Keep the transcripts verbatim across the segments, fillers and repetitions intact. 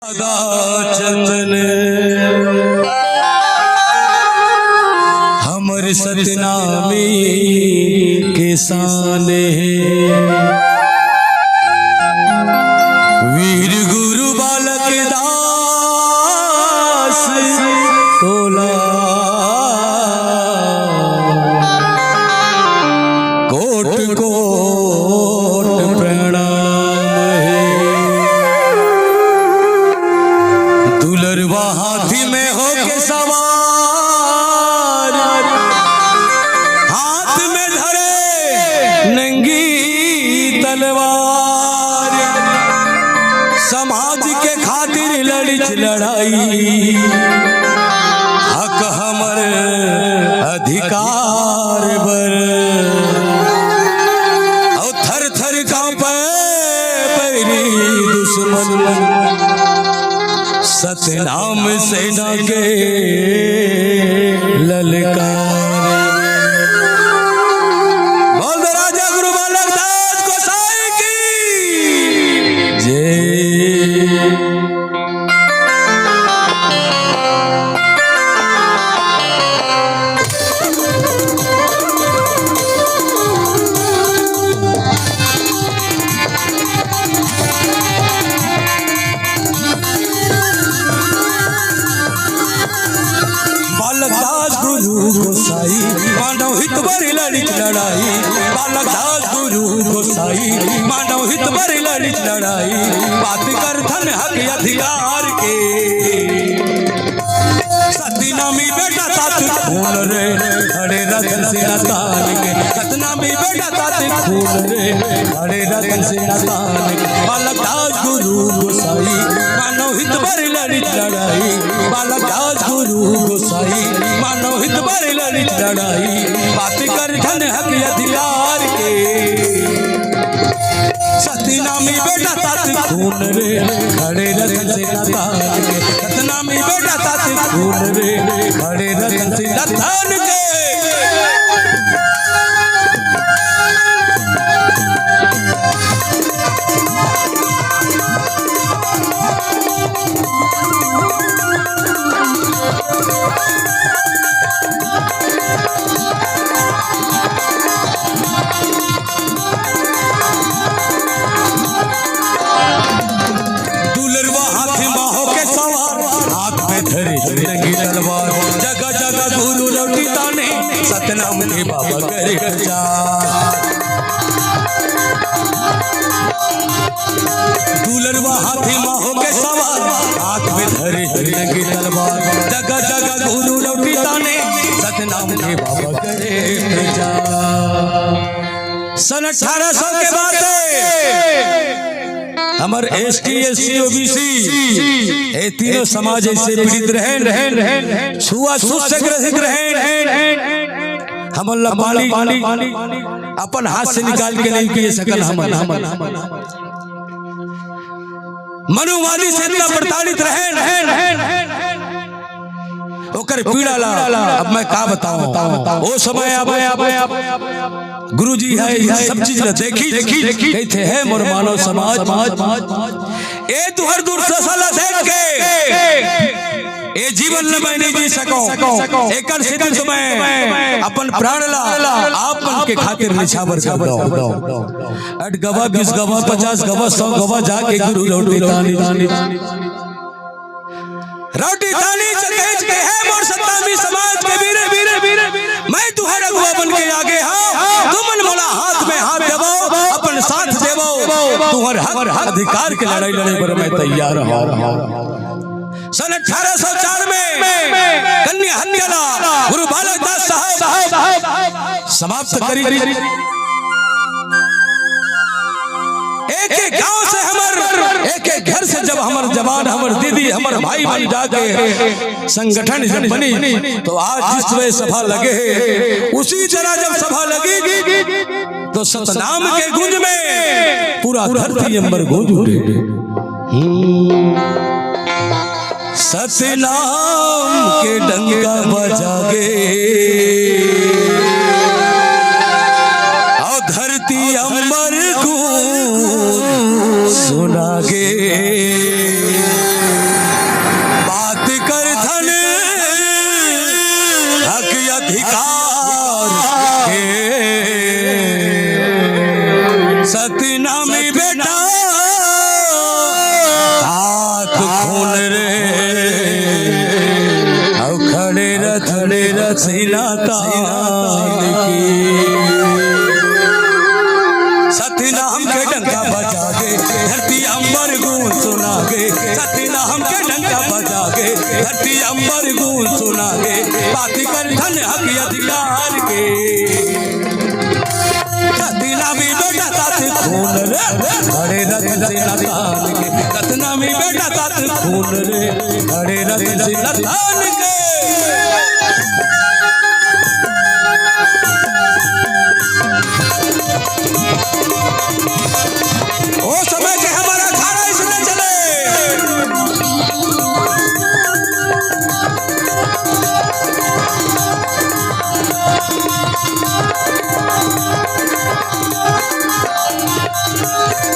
चंदन हमर सतनामी के शान हे। वीर गुरु बालक दास तोला कोट कोट प्रणाम हे। दुलरवा हाथी में होके सवार, हाथ में धरे नंगी तलवार, समाज के खातिर लड़िच लड़ाई, हक हमर अधिकार बर। अउ थर थर कांपे बैरी दुश्मन, सतनाम सेना के ललकार। बोल दो राजा गुरु बालक दास गोसाई की जय। बालक दास गुरु गोसाई, मानव हित बर लड़ित लड़ाई। बालक दास गुरु गोसाई, मानव हित बर लड़ित लड़ाई। बात करथन हक अधिकार के, सतनामी बेटा तात खून रे, खड़े रतन सेना तान के। सतनामी बेटा तात खून रे, खड़े रतन सेना तान के। बालक दास गुरु गोसाई, मानव हित बर लड़ित लड़ाई। बालक दास गुरु गोसाई, मानव हित बर लड़ित लड़ाई। बात करथन हक अधिकार के, सतनामी बेटा तात खून रे, खड़े रतन सेना तान के। सतनामी बेटा तात खून रे, खड़े रतन सेना तान के। दुलरवा हाथी मा होके सवार, हाथ में धरे नंगी तलवार। जगह जगह गुरु लौटी ताने, सतनाम के बाबा करे प्रचार। दुलरवा हाथी मा होके सवार, हाथ में धरे नंगी तलवार। जगह जगह गुरु लौटी ताने, सतनाम के बाबा करे प्रचार। सन अठारह सौ के बात हे, हमर एसटी, एससी, ओबीसी, ये तीनों समाज ऐसे पीड़ित रहेन, रहेन, रहेन, छुआछूत से ग्रसित रहेन, रहेन, रहेन। हमन ला पानी, पानी अपन हाथ से निकाल के नहीं पिए सकन हमन, हमन। मनुवादी से इतना प्रताड़ित रहेन, रहेन, रहेन, रहेन। ओकर पीड़ा ला अब मैं का बताऊं? ओ समय अब, अब, अब, अब गुरुजी हे, ये सब चीज ला देखी, देखी, देखी, कहिथे, "हे मोर मानव समाज, ए तुहर दुर्दशा ला देख के ए जीवन ला मैं नहीं जी सकूं। एकर सेती तो मैं अपन प्राण ला आप मन के खातिर निछावर कर दंव।" अठ गवा, बीस गवा, पचास गवा, सौ गवा जाके गुरु लौटी तानी। लौटी तानी चकेच के, "हे मोर सतनामी समाज के वीर, वीर, वीर, मैं तुहर अगुवा बन के आगे हंव, तुमन मोला हाथ में हाथ देवो, अपन साथ देवो, तुहर हक अधिकार के लड़ाई लड़े बर मैं तैयार हंव।" सन अठारह सौ चार में कन्या हत्या ला गुरु बालक दास साहब समाप्त करी। एक एक गांव से हमर, एक एक घर से जब हमर जवान, हमर दीदी, हमर भाई मन जाके संगठन जब बनी, तो आज जिस तरह सभा लगे हे, उसी तरह जब सभा लगी, तो सतनाम के गूंज में पूरा धरती अंबर गूंज उठे। हम्म। सतनाम के डंका बजा गे, अउ धरती अंबर गूंज सुना गे। खून रे, अउ खड़े रथन सीना तान के। सतनाम के डंका बजा के धरती अंबर गूंज सुना गे। सतनाम के डंका बजा के धरती अंबर गूंज सुना गे। बात करथन हक अधिकार के। सतनामी बेटा तात खून रे, खड़े रथन सीना तान के। सतनामी बेटा तात खून रे, खड़े रथन सीना तान के। ओ समय के हमर अखाड़ा इसने चले।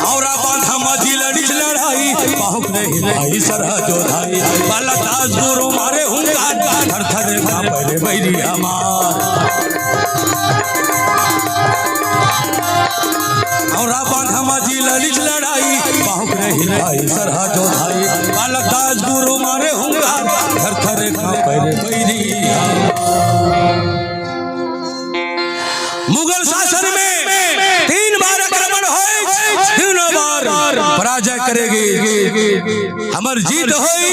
अउ बांधा म जी लड़िस लड़ाई, बाहुक नहीं भाई सरहा जोधाई, बालक दास गुरु मारे हुंकार, थर थर कांपे रे बैरी हमार। अउ बांधा म जी लड़िस लड़ाई, बाहुक नहीं भाई सरहा जोधाई, बालक दास गुरु मारे हुंकार, थर थर कांपे रे बैरी हमार। मुगल शासन में तीन बार आक्रमण होय, तीनों बार पराजय करे गे हमर जीत होय।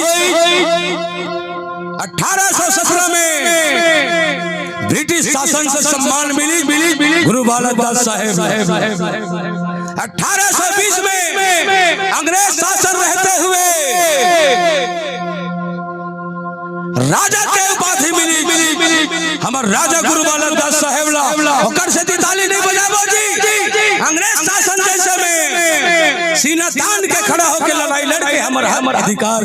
अठारह सौ सत्रह में ब्रिटिश शासन से सम्मान मिली गुरु बालक दास साहेब। अठारह सौ बीस में अंग्रेज शासन रहते हुए राजा के उपाधि मिली हमर राजा गुरु बालक दास साहेब ला। ओकर सेती ताली नहीं बजाबो जी। अंग्रेज शासन जैसे में सीना तान के खड़ा होके लड़ाई लड़ के हमर हमर अधिकार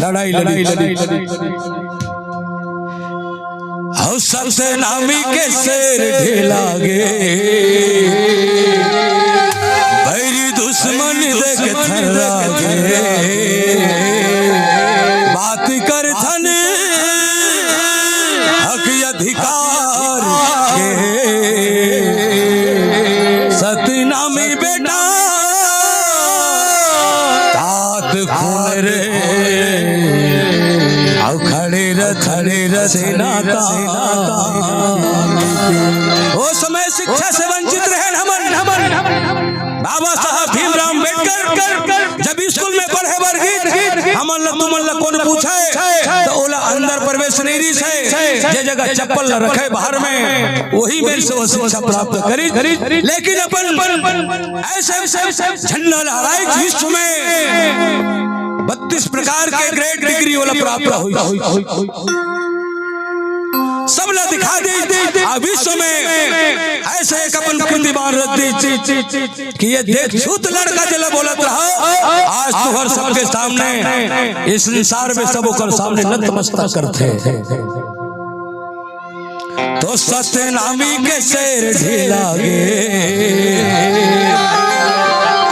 लड़ाई लड़ी। अउ सतनामी के शेर ढीला गे, बैरी दुश्मन देख थर्रा गे। बात करथन हक अधिकार के, सतनामी बेटा तात खून रे, अउ खड़े रथन सीना तान। ओ समय शिक्षा से वंचित रहे हमर, हमर बाबा साहब भीमराव अम्बेडकर जब स्कूल में पढ़े बर गिस, हमन ला तुमन ला कोन पूछे, त ओला अंदर प्रवेश नहीं रिहिस हे। जे जगह चप्पल ला रखे बाहर में, वही में से वो शिक्षा प्राप्त करिस। लेकिन अपन ऐसे, ऐसे झंडा लहराइस, विश्व में बत्तीस प्रकार के ग्रेड डिग्री ओला प्राप्त होइस। सब ला दिखा दिस, आ विश्व में ऐसे एक अपन कीर्तिमान रख दिस कि ये देख छूत लड़का जेला बोलत रहा, आज तुहर सबके सामने, इस संसार में सब ओकर सामने नतमस्तक करथे। तो सतनामी के शेर ढीला गे,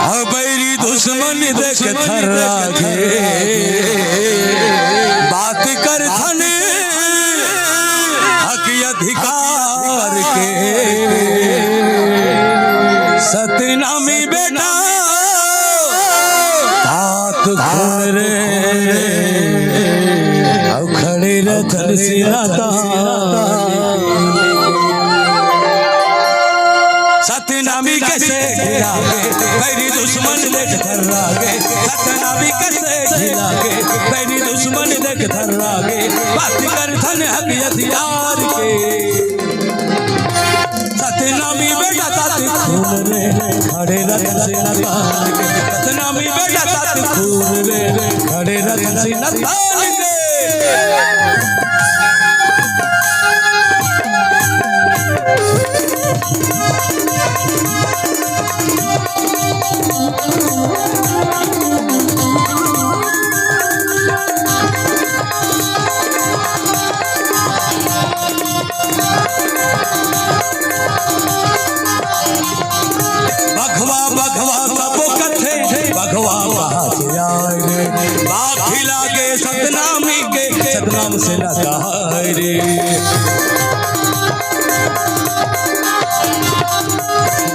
अब बैरी दुश्मन देख थर्रा गे। बात करथन हक अधिकार के, सतनामी बेटा तात खून रे, अउ खड़े रथन सीना तान। सतनामी के शेर ढीला गे, बैरी दुश्मन देख थर्रा गे। सतनामी के शेर ढीला गे, बैरी दुश्मन देख थर्रा गे। बात करथन हक अधिकार के, सतनामी बेटा तात खून रे, खड़े रथन सीना तान के। सतनामी बेटा तात खून रे, खड़े रथन सीना तान के। बघवा बघवा सबो कथे, बघवा कहाँ से आए रे? बाघ खिला के सतनामी के, सतनाम से न कहाए रे।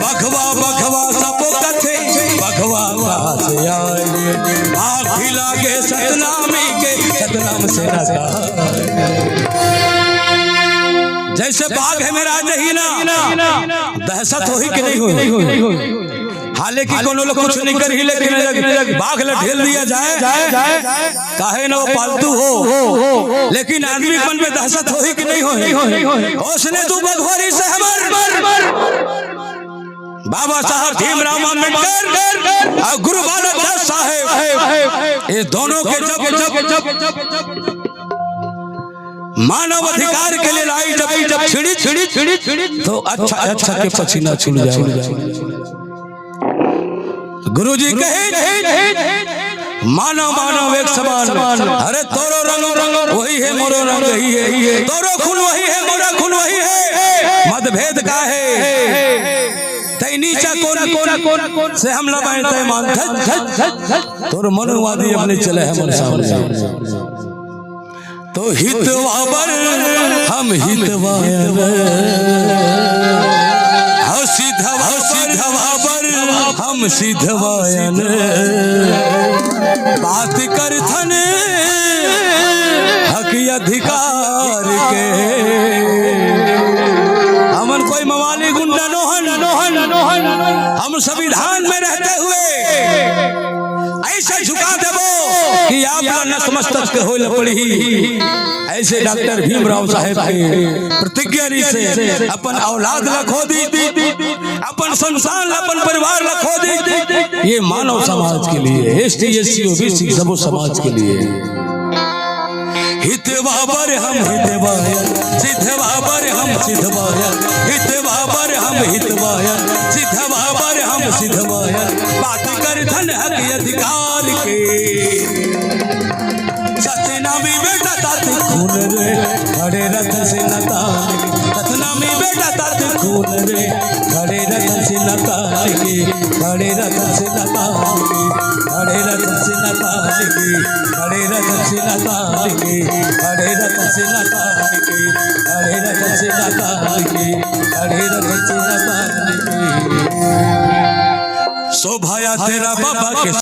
बघवा बघवा सबो कथे, बघवा कहाँ से आए रे? बाघ खिला के सतनामी के सतनाम से ना कहा। जैसे बाघ हे मेर आ जही ना, दहशत होही कि नहीं होही? हालांकि कोनो लोग कुछ नहीं करही, लेकिन बाघ ला ढेल दिया जाए, काहे ना वो पालतू हो, लेकिन आदमी मन में दहशत होही कि नहीं होही? ओसने तू बघवा रिहिसे हमर बाबा साहब भीमराव अम्बेडकर अउ गुरु बालक दास साहेब, ये दोनों के जब, जब, जब मानव अधिकार के लिए लड़ाई जब, जब छिड़ी, छिड़ी, छिड़ी, छिड़ी, तो अच्छा, अच्छा के पसीना छूट जाए। गुरुजी कहे, मानव मानव एक समान। अरे तोरो रंग, रंग वही हे, मोरो रंग वही हे, तोरो खून वही हे, मोरो खून वही हे, मतभेद का हे? तैं नीचा कोन, कोन, कोन से हमला बांटत हे मान? धत, धत, धत, धत। तोर मनुवादी अपने चले हे हमर सामने। तो हितवा बर हम हितवा आयन, हव सिधवा, हव सिधवा बर हम सिधवा आयन। बात करथन हक अधिकार के। हमन कोई मवाली गुंडा नोहन, नोहन, नोहन। हम संविधान में रहते हुए ऐसे झुका देबो कि आप ला नतमस्तक होए ल पड़ही। ऐसे डॉक्टर भीमराव साहेब के प्रतिज्ञा रिहिसे अपन औलाद ला खो दी, अपन संतान ला, अपन परिवार ला खो दी। ये मानव समाज के लिए, ST, SC, OBC सबो समाज के लिए। हितवा बर हम हितवा आयन, सिधवा बर हम सिधवा आयन, हितवा बर हम हितवा आयन, सिधवा बर हम सिधवा आयन। बात करथन हक अधिकार के। सतनामी बेटा तात खून रे, खड़े रतन से नतान के। सतनामी बेटा तात खून रे, खड़े रतन से नतान के, खड़े रतन से नतान के, खड़े रतन से नतान के, खड़े रतन से नतान के, खड़े रतन से नतान के, खड़े रतन से नतान के, खड़े रतन से नतान के। शोभा यात्रा बाबा के